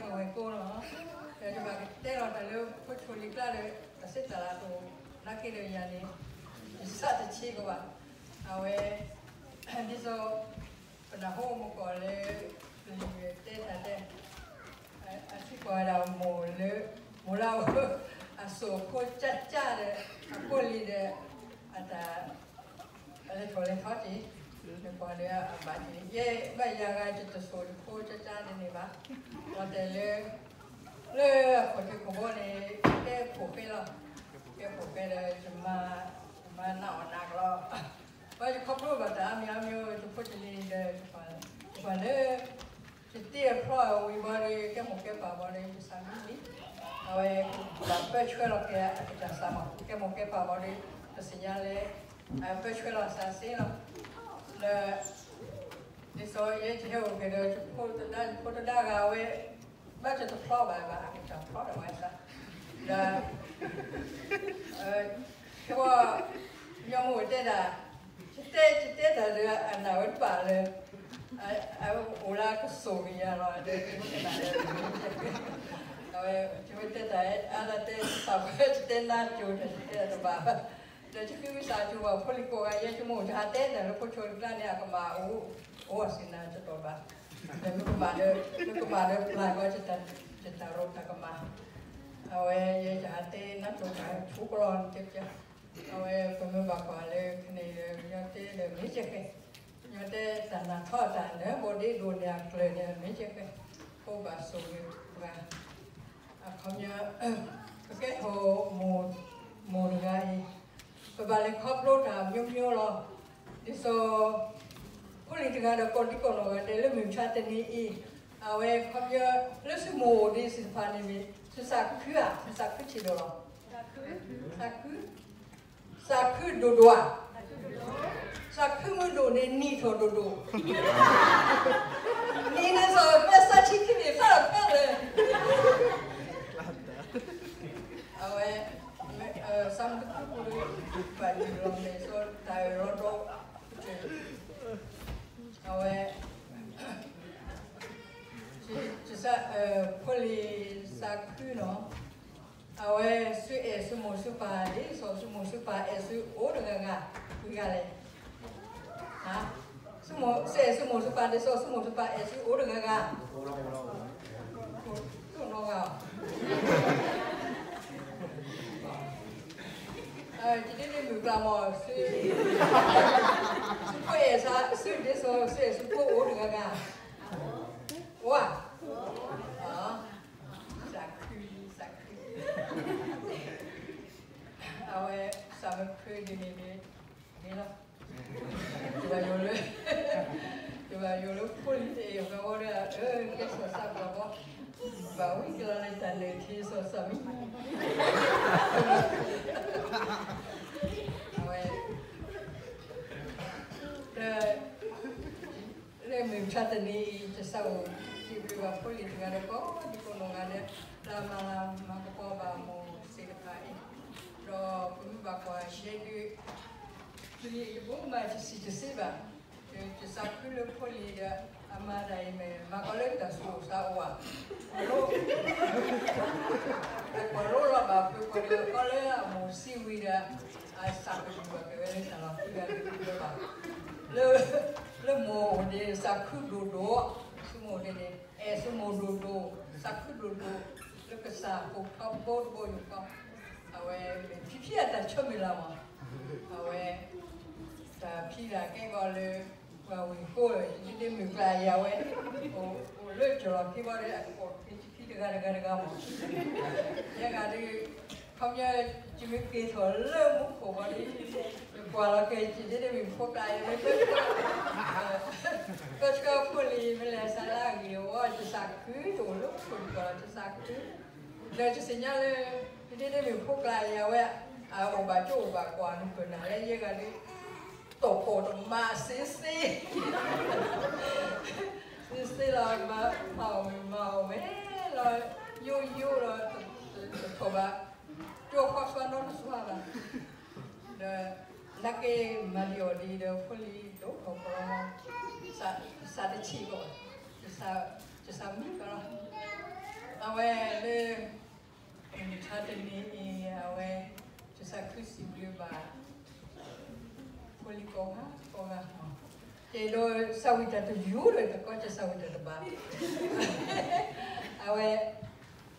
ပဝဲကိၣ်လီၤ, ဒီးယဘၣ်ကတဲလီၤတၢ်လၢဖိဆိလံၤကျါဒီး တၢ်စံးတၢ်လၤတအိၣ် နာ်က့ဒီးယၤန့ၣ် ယစးတဆံးကဘၣ်, အဝဲ ဒ်သိး ပနၢ်ဟူမုၢ်ကီၢ်လၢ ပလံၤတဲတၢ်တဲ အထံကီၢ်ဝဲဒၣ်မိၢ်လၢ မိၢ်လၢအအိၣ် အစိၣ်ဖိကၠၢ်ကၠၢ်ဒီး အဖိလံၤဒီး အတၢ် အလဲၤထီၣ်လဲၤထီတ့ၢ် နကွၢ်ဒီးအဘၣ်တ့ၢ် ယဲဘၣ်ယၤဂၤ ယတစိၢ်တဖိကၠၢ်ကၠၢ်ဒ်န့ၣ်ဘၣ်, ဒီးတဲလၢ လၢအခိၣ်ထံးခိၣ်ဘိန့ၣ် ကဲဖိၣ်ဃဲလီၤ, ကဲဖိၣ်ဃဲဒီး ယမၤ ယမၤနးအီၣ်နးကလီ ဘၣ်ယခီဖျိဘၣ်တၢ်အါမံၤအါမံၤ ယဖိတလံၤဒီး ယကွၢ်လၢ ယတ့အဖျီအဝံၤဘၣ်ဒီး ကဲမိၢ်ကဲပၢ်ဘၣ်ဒီး ယဆၢမံလံ, အဝဲ ပၢ်ပၢဆှၢလီၤက့ၤအကစၢ်စးမး ကဲမိၢ်ကဲပၢ်ဘၣ်ဒီး ပသ့ၣ်ညါလၢ အပၢဆှၢလီၤစးစ့လီၤ, ဒီး ဒ်သိးယဲယဟဲအိၣ်က့ၤဒီး ယဖိတဒါ ယဖိတဒါဂၤဝဲ ဘၣ်တတဖျီဘၣ်ဘၣ် အကစၢ်ဖျီဒီးဝဲစး, ဒီး ဖဲဝဲ ညီမိၢ်တဲဒၣ် ယတဲ ယတဲတၢ်ဒီးအနၢ်ဝဲတဘၣ်လၢ အအိၣ်လၢကစိၢ်ကယၤလီၤဒီး ယကနၣ်ဒီး အဝဲ ယဝဲတဲတၢ်အါလၢတဲသးဝဲ ယတဲနါစိၤဒီး ယတဲတဘၣ်ဘၣ်, ဒီးယဃ့ဝံသးစူၤဘၣ်ဖိလံၤကိးဂၤ ယဲယမိၢ်တဟးတဲတၢ်လၢဖိဆိလံၤကျါန့ၣ် အကမၣ်အိၣ် အိၣ်အစံးနၤတတီၢ်ဘၣ်, ဒီးမ့ၢ်ကမၣ်ဒီး မ့ၢ်ကမၣ်ဒီးပျၢ်ကီး ယတၢ်ရိးတၢ်ကမၣ်, အဝဲယဲယဟးတဲနါစိၤတၢ်ဆူကလီၢ်န့ၣ် အဝဲပမ့ၢ်ဘၣ်ကွၢ်လၢခံန့ၣ်ဒီး ညီတဲဒီးမ့ၢ်ကဲဃဲ, ညီတဲတၢ်နၢ်ထီၣ်တၢ်လၢဘိးဒ့ဒိၣ်န့ၣ်အကျၢၤန့ၣ် မ့ၢ်ကဲဃဲ, ဖိဘၣ်ဆိၣ်ဂ့ၤပှၤ, အခီပညီ ပကဲထီၣ် မိၢ်တဂၤအံၤ ပဘၣ်လဲၤခီဖျိတၢ်မျိုးမျိုးလီၤ, ဒ်သိး ဖိလံၤတဂၤဒီးကိးဒံကိးနီၢ်ဂၤဒဲးလၢမုၢ်မဆါတနံၤအံၤ, အဝဲခီပညီ လၢသုမိၢ်အိၣ်ဒံးသ့ၣ်တဖၣ်န့ၣ်မ့ၢ် သုသးခုဧါ, သုသးခုဆံးဒိၣ်လီၤ, သးခု, သးခုဒိၣ်ဒိၣ်ဧါ, သးခုမုၢ်ဒိၣ်န့ၣ်နံၣ်ထီၣ်ဒိၣ်ဒိၣ်, နံၣ်န့ၣ်သိးမ့ၢ်သးဆံခံန့ၣ် သးလီၤဖဲလဲၣ် အဝဲ သးမုၢ်တခုပူၤဒီး ဘၣ်ယိၣ်လီၤမဲာ်စီတၢ်အၢၣ်လီၤဒီး အဝဲ ဖိလံၤသးခုနီၤ, အဝဲသုအဲၣ်သုမိၢ်သုပၢ်ဒ်သိးသုမိၢ်သုပၢ်အဲၣ်သုအိၣ်တဂၤဂၤ, ဝံၤဂၤလဲၣ် သုအဲၣ်သုမိၢ်သုပၢ်ဒ်သိးသုမိၢ်သုပၢ်အဲၣ်သုအိၣ်တဂၤဂၤ, တနီၤဂၤ, ယဒ့ဒ့မုၣ်ကျါမး, သုဖိအဲၣ်သုဒ်သိးသုအဲၣ်သုဖိအိၣ်တဂၤဂၤ, အိၣ်ဧါ, သးခု, သးခု, အဝဲသးမုၢ်ခုဒ်န့ၣ်န့ၣ်, န့ၣ်လီၤ ယဘၣ်ယိၣ်လၢ ယဘၣ်ယိၣ်လၢဖိလံၤတအဲၣ်ပှၤဝဲဒီး ကဲစီၤစၢ်ပှၤဘီ, ဘၣ်ဝံၤကလီၤလၢတၢ်လဲၤထံစီၤစၢ်မံ, အဝဲ လၢမုၢ်မဆါတနံၤအံၤ ယသးအိၣ်စံးဘျုးဘၣ်ဖိလံၤတဂၤဒီးကိးဒံကိးနီၢ်ဂၤဒဲး လၢအမၤလၤမၤကပီၤဘၣ်မိၢ်သ့ၣ်တဖၣ်အံၤ, ဒီးပမ့ၢ်ဘၣ်ကွၢ်ယဲဒုး ယဘိးမၤတဆံးတဆံးဘၣ်, ယသးခုလၢဖိလံၤဒီး အမၤတၢ်အံၤမ့ၢ် မၤကီးလၢတၢ်ဆိၣ်အိၣ်သးအိၣ်ဧါ, ကွၢ်လိလီၤဘၣ်ဖုးကွၢ်ဒီးကီလၢအမိၢ်စံးဝံၤဒီး အသးကဒုးဘၣ်က့ၤဝဲလၢတၢ်လီၢ်ခံဂၤတဂ့ၤလၢၤဘၣ်, လၢ လၢမိၢ်အိၣ်န့ၣ် သးခုဒိၣ်ဒိၣ်, သုမိၢ်န့ၣ် အဲၣ်သုမိၢ်ဒိၣ်ဒိၣ်, သးခုဒိၣ်ဒိၣ်, လၢကစၢ်အိၣ်ထီဘိတဘိယူၢ်ဃီ, အဝဲမ့ၢ်ဖံဖံအတၢ်ဆၢမုၢ်လၢ်မး, အဝဲ တၢ်ဖံးတၢ်ကဲကီးလၢ ပှၤဝ့ၢ်ဃိ ယဒ့ဒ့မုၣ်ကျါအံၤ အဝဲ အိၣ်လၢကၠီၣ်လီၤခံဘီဒီး အကိးက့ၤဖံတဂၤတဂၤတဂၤမး, ယဲဂၤဒီး ခီပညီ ယမ့ၢ်က့ၤထီၣ်လၢမူခိၣ်ဘီဒီး ယကွၢ်လီၤက့ၤ ယဒ့ဒ့မုၣ်ဖိကျါအံၤ မ့ၢ် ပၢဆှၢဖိလံၤ မ့ၢ်လဲၤစးလၢအဂ့ၢ်အဝီ ယသးခုတအိၣ်လၢခိၣ်ကီၢ် ယသးခု, ဒီးယသ့ၣ်ညါလၢ ယဒ့ဒ့မုၣ်ဖိကျါအံၤ အဝဲ အအိၣ်ဘၣ်ကၠိအိၣ်ဘၣ်ကွၢ် နပၢၢ်နၤလၢယဲဂၤဒီး တီၢ်ဖီၣ်တမးစ့စ့ စ့စ့လီၤ မၤအီၣ်မ့ၢ်မၤအီၣ်ဝဲလီၤ ယိယိလီၤ တထီၣ်ဘၣ် ကၠိဃီသွါနီတစွါဘၣ်, ဒီး နာ်က့မၤဒံးအီၣ်ဒံးဒီး ဖိလံၤဒိၣ်ထီၣ်ကလီလီၤ, ယသးတဆံးကီးဘၣ်, ယသးမံကီးလီၤ, အဝဲလၢ မုၢ်မဆါတနံၤအံၤ အဝဲ ကစၢ်ခရံာ်စံးဘျုးဘၣ် ဖိလံၤကိးဂၤကိးဂၤ, ကဲဒီး ကစၢ်ဝံတၢ်တယူၢ်ဒီး တကီးကစၢ်ဝံတၢ်တဘၣ်, အဝဲ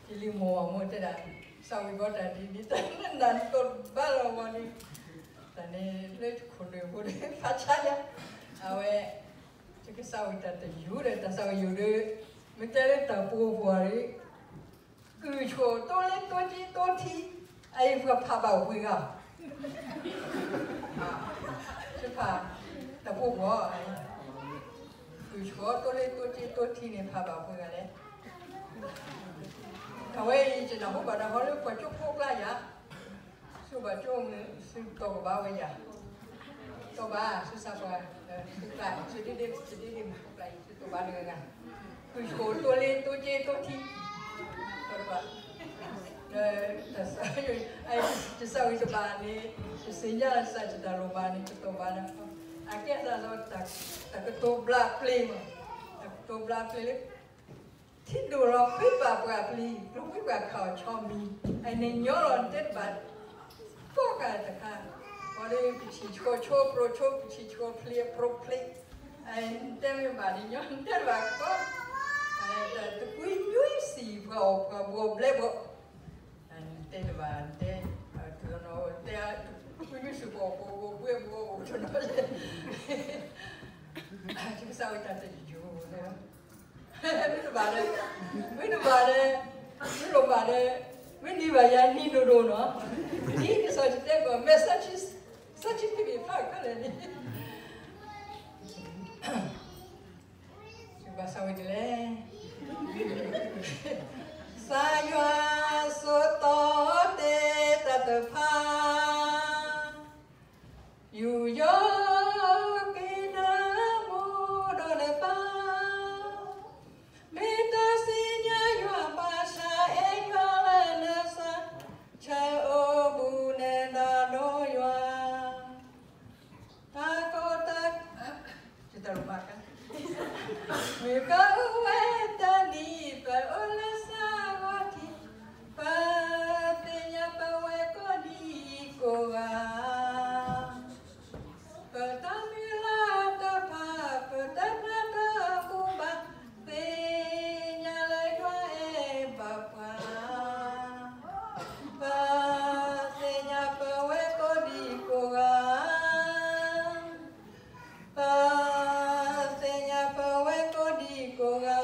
ယလံၤမိၢ်အမိၢ်တဲဒၣ် ကစၢ်ဝံဘီတၢ်ဒ်န့ၣ် တၢ်နၢ်တဘၣ်လီၤဝဲန့ၣ်, တၢ်န့ၣ်လၢခိၣ်နူာ်ဖိဒီး ဖးဆါယၤ, အဝဲ ကစၢ်ဝံတၢ်တယူၢ်ဒီး တၢ်ကစၢ်ဝံယူၢ်ဒီး မ့ၢ်တဲလၢတၢ်ပူၤပှၤဒီး ကုၢ်ဆိးတိလ့တိက့တိထံ, အအံၤပှၤဖးဘၣ်ဝံၤဂၤ, ဖး တၢ်ပူၤပှၤ, ကုၢ်ဆိးတိလ့တိက့တိထံန့ၣ် ဖးဘၣ်ဝံၤဂၤလဲၣ်. အဝဲအံၤ ယနၢ်ဟူဘၣ်နၢ်ဟူလၢပှၤကၠိဖိကျါယၤ, ဆူဘၣ်ကၠိမုၢ် ဆူတီၢ်ကဘၣ်ဝဲယၤ, တီၢ်ဘၣ် ဆူစၢ်ပှၤ သုကျါ သုဒ့ဒ့ သုဒ့ဒ့မုၢ်ဖိကျါအံၤ သုတီၢ်ဘၣ်တဂၤဂၤ, ကုၢ်ဆိးတိလ့တိက့တိထံ, တီၢ်တဘၣ်, ဒီး ကစၢ်ဝံတဘၣ်န့ၣ် ကသ့ၣ်ညါစၢ်တၢ်လိၣ်ဘၣ်န့ၣ် ကတီၢ်ဘၣ်နၤ, အကဲသးလီၤ တၢ်ကတိၤဘျါပျ့ၤမး, တၢ်ကတိၤဘျါပျ့ၤလၢ ထံဒိၣ်လီၤဃ့ဘၣ်ပှၤပျံၤ ကျိၤဃ့ဘၣ်ခးအီၤဆီမံၤ, အန့ၣ်ညီလီၤနတဲတဘၣ်, ကိးကၤတခါ, ပှၤဒီးပဆံၣ်ဆှီဆိပြိဆိ ပဆံၣ်ဆှီဖျ့အပြိဖျ့, နတဲမ့ၢ်ဘၣ်န့ၣ်ညီ နတဲတဘၣ်ကီး, တကွံနွံဆံၣ်ပှၤအီၣ်ပှၤဘှီဘျဲဘှီ, နတဲတဘၣ် နတဲ, တဲ တကွံနွံဆံၣ်ပှၤအီၣ်ပှၤဘှီဘျဲဘှီအိၣ်တနီၤလဲၣ်, ကစၢ်ဝံတၢ်တယူၢ် မ့ၢ်တဘၣ်ဒီး, မ့ၢ်တဘၣ်ဒီး, မ့ၢ်လိၣ်ဘၣ်ဒီး, မ့ၢ်နံၤဘၣ်ယၤနံၤဒိၣ်ဒိၣ်နီၤ, နံၤကစီၣ်တဲကီး မဲၢ်စၢ်ထံ, စၢ်ထံတဘ့ၣ်ဖးခဲလၢာ်န့ၣ်, ဘၣ်ဆၣ်ဝဲဒ်လဲၣ်, ကစၢ်ယွၤဆိၣ်တီတဲတၢ်တဖၣ် ယူးယီၣ်က့ၤနၤမိၢ်ဒီးနပၢ်, မ့ၢ်တၢ်သ့ၣ်ညါယွၤဘၣ်ဆၣ်အဲၣ်ယွၤလၢနသး, ဆၢအိၣ်ဘူးနဒါဒီးယွၤ, တၢ်ကီတၢ် မုၢ်ကအိၣ်ဝဲတနံၤ ပအိၣ်လၢစၢ်ဂီၤထံး, ပသ့ၣ်ညါပဝဲကိးဒံကိးဂၤ, ပတၢ်မုၢ်လၢ်တဖၣ် ပတဖျါတပူၤဘၣ်, သ့ၣ်ညါလၢယွၤအဲၣ်ဘၣ်ပှၤ, ပသ့ၣ်ညါပဝဲကိးဒံကိးဂၤ ပသ့ၣ်ညါပဝဲကိးဒံကိးဂၤ,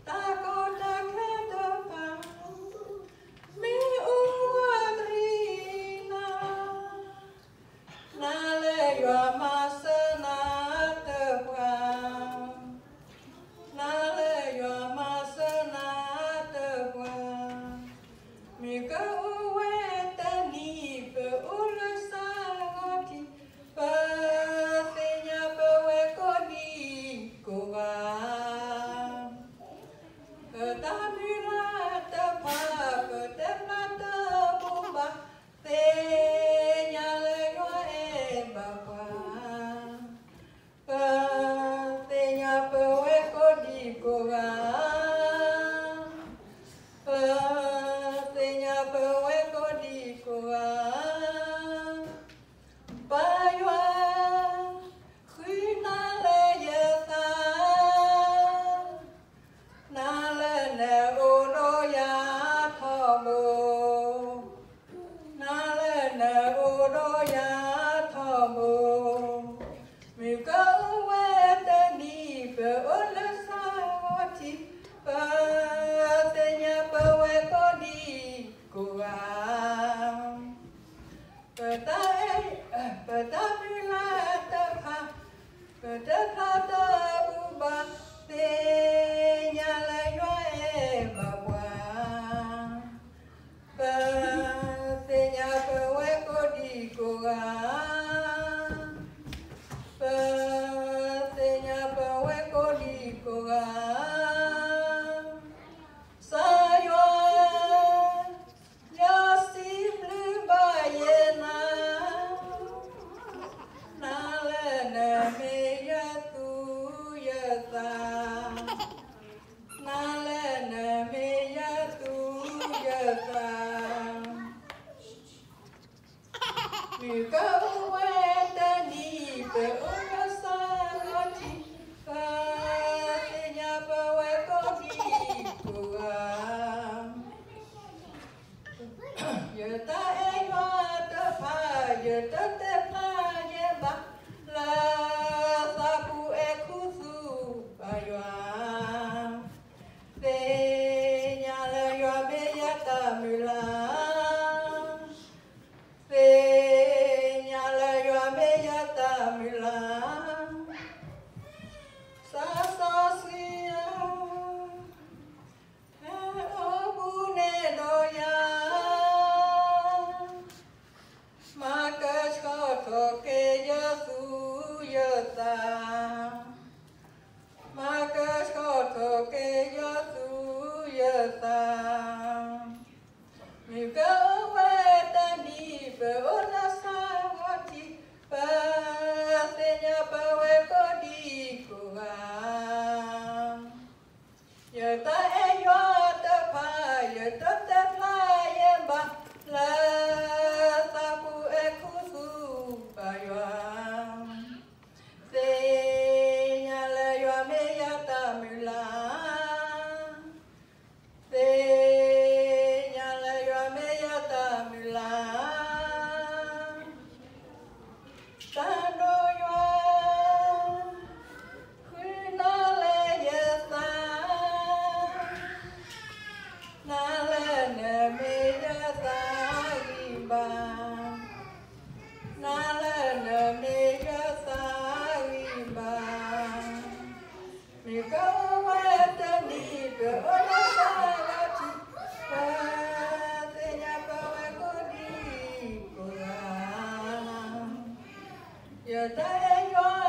တၢ်ကီတၢ်ခဲတဖၣ် မ့ၢ်အိၣ်ဝးတရံးနၤ, နၤလၢယွၤမၤစၢၤနၤတပှၤ, နၤလၢယွၤမၤစၢၤနၤတပှၤ, မုၢ်ကအိၣ်ဝဲတနံၤ ပအိၣ်လၢစၢ်ဂီၤထံး, ပသ့ၣ်ညါပဝဲကိးဒံကိးဂၤ, ပတၢ်မုၢ်လၢ်တဖၣ် ပတဖျါတပူၤဘၣ်, သ့ၣ်ညါလၢယွၤအဲၣ်ဘၣ်ပှၤ, ပသ့ၣ်ညါပဝဲကိးဒံကိးဂၤ, ပသ့ၣ်ညါပဝဲကိးဒံကိးဂၤ, ပၢ်ယွၤ ဃုနၤလၢယသး, နၤလၢနအိၣ်ဒီးယၤထီဘိ, နၤလၢနအိၣ်ဒီးယၤထီဘိ, မုၢ်ကအိၣ်ဝဲတနံၤ ပအိၣ်လၢစၢ်ဂီၤထံး, မုၢ်ကအိၣ်ဝဲတနံၤ ပအိၣ်လၢစီၤလီၤထံ, ပသ့ၣ်ညါပဝဲကိးဒံကိးဂၤ, ယတၢ်အဲၣ်ယွၤတဖၣ် ယတတဲဖျါယဲဘၣ်, လၢသးပူၤအဲၣ်ခူသူၣ်ဘၣ်ယွၤ, သ့ၣ်ညါလၢယွၤမ့ၢ်ယတၢ်မုၢ်လၢ်, သ့ၣ်ညါလၢယွၤမ့ၢ်ယတၢ်မုၢ်လၢ်, စီစီဆှံယၤ ဟဲအိၣ်ဘူးန့ၢ်ဒီးယၤ, မၤကဆှီထီၣ်က့ၤယသူၣ်ယသး, မၤကဆှီထီၣ်က့ၤယသူၣ်ယသး, မုၢ်ကအိၣ်ဝဲတနံၤ ပအိၣ်လၢစီၤလီၤထံ, ပသ့ၣ်ညါပဝဲကိးဒံကိးဂၤ, ယတၢ်အဲၣ်ယွၤတဖၣ် ယတတဲဖျါယဲဘၣ်, လၢသးပူၤအဲၣ်ခူသူၣ်ဘၣ်ယွၤ, သ့ၣ်ညါလၢယွၤမ့ၢ်ယတၢ်မုၢ်လၢ်, သ့ၣ်ညါလၢယွၤမ့ၢ်ယတၢ်မုၢ်လၢ်, တၢ်ဒိၣ်ယွၤ ဃုနၤလၢယသး, နၤလၢနမ့ၢ်ယသးဂံၢ်ဘါ, နၤလၢနမ့ၢ်ယသးဂံၢ်ဘါ, မုၢ်ကအိၣ်ဝဲတနံၤ ပအိၣ်လၢစီၤလီၤထံ, ပသ့ၣ်ညါပဝဲကိးဒံကိးဂၤ, ယတၢ်အဲၣ်ယွၤ